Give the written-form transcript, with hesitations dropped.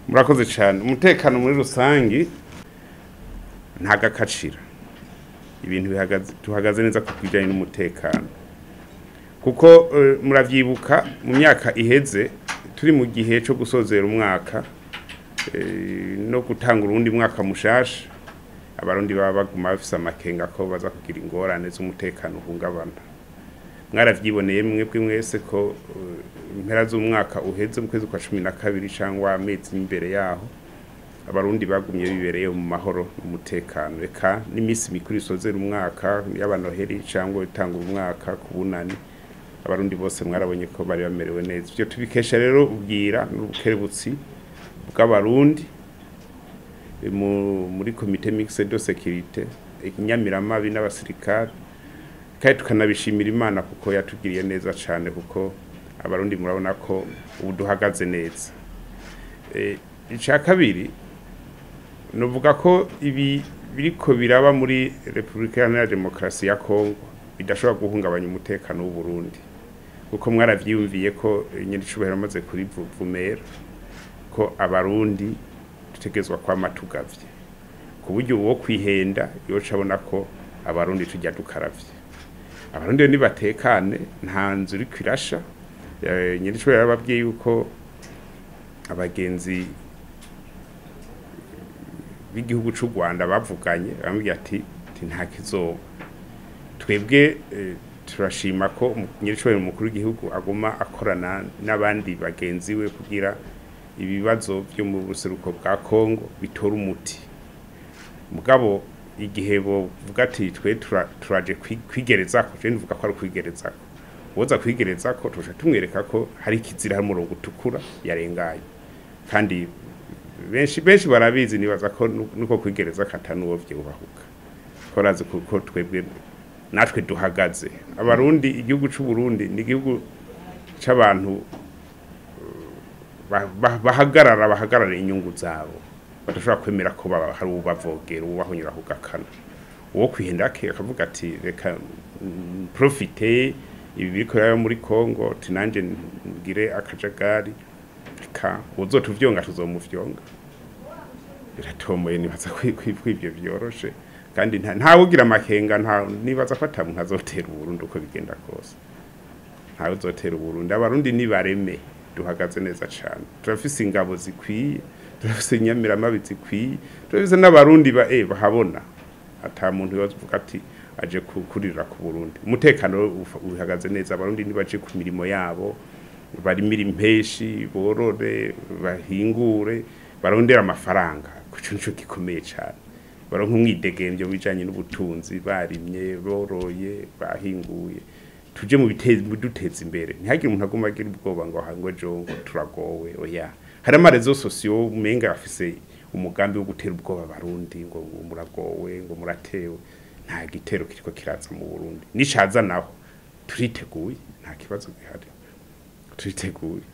Murakoze cyane. Umutekano muri rusangi ntagakacira, ibintu bihagaze, tuhagaze neza ku bijyanye n'umutekano, kuko muravyibuka mu myaka iheze turi mu gihe cyo gusozera umwaka no gutanga urundi mwaka mushasha, Abarundi baba baguma bafise amakenga ko baza kugira ingorane z'umutekano uhungabana. Mwaravyiboneye mwebwe mwese ko impera z'umwaka uheze, mu kwezi kwa 12 cyangwa amezi imbere yaho, Abarundi bagumye bibereye mu mahoro n'umutekano, reka n'iminsi mikuru isozera umwaka y'abanoheri cyangwa itanga umwaka ku Bunani, Abarundi bose mwarabonye ko bari bamerewe neza. Ibyo tubikesha rero ubwira n'ubukerebutsi bw'Abarundi muri comité mixte de sécurité, inyamiramabi n'abasirikare, kandi tukanabishimira Imana kuko yatugiriye neza cyane, kuko Abarundi murabona ko ubu duhagaze neza. Icya kabiri, nuvuga ko ibi biriko biraba muri Repubulika Iharanira Demokarasi ya Kongo bidashobora guhungabanya umutekano w'u Burundi, kuko mwaravyiyumviye ko nyiricubahiro amaze kurivumera ko Abarundi dutegerezwa kwama tugavye, ku buryo uwo kwihenda yoca abona ko Abarundi tujya dukaravye. Abarundi rero nibatekane, nta nzu iriko irasha. Nyiricubahiro yarababwiye yuko abagenzi b'igihugu c'u Rwanda bavuganye, bamubwiye ati nta kizoba. Twebwe turashima ko nyiricubahiro umukuru w'igihugu aguma akorana n'abandi bagenzi we kugira ibibazo byo mu buseruko bwa Kongo bitora umuti. Mugabo igihe bovuga ati twe turaje kwigerezako, je ndivuga ko ari kwigerezako, uwoza kwigerezako tuca tumwereka ko hari ikizira, hari umurongo utukura yarenganye, kandi benshi benshi barabizi. Nibaza ko nuko kwigereza katanuwo vyubahuka ko razi, kuko twebwe natwe duhagaze. Abarundi, igihugu c'u Burundi ni igihugu c'abantu bahagarara inyungu zabo, badashobora kwemera ko hari ubavogera, ubahonyura ku gakana. Uwo kwihenda ke akavuga ati reka profite ibi biriko biraba muri Kongo, ati nanje ngire akajagari, reka uzotuvyonga tuzomufyonga. Biratomoye, nibaza ko ivyo vyoroshe, kandi ntawe ugira amakenga. Nta nibaza ko ata muntu azotera Uburundi. Uko bigenda kose, ntawe uzotera Uburundi. Abarundi nibareme, duhagaze neza cane, turafise ingabo zikwiye, turafise inyamiramabi zikwiye, turafise n'Abarundi ba bahabona ata muntu yovuga ati aje kurira ku Burundi. Umutekano uhagaze neza. Abarundi nibaje ku mirimo yabo, barimira impeshi, borore, bahingure, barondera amafaranga, kuco nico gikomeye cane, baronka umwidegemvyo mu bijanye n'ubutunzi, barimye, boroye, bahinguye, tuje mu biteza duteza imbere. Ntihagire umuntu aguma agira ubwoba ngo hangwe ejo ngo turagowe. Oya, hari ama réseaux sociaux umenga afise umugambi wo gutera ubwoba Abarundi ngo muragowe, ngo muratewe. Nta gitero kiriko kiraza mu Burundi. Nicaza naho turiteguye, nta kibazo gihari, turiteguye.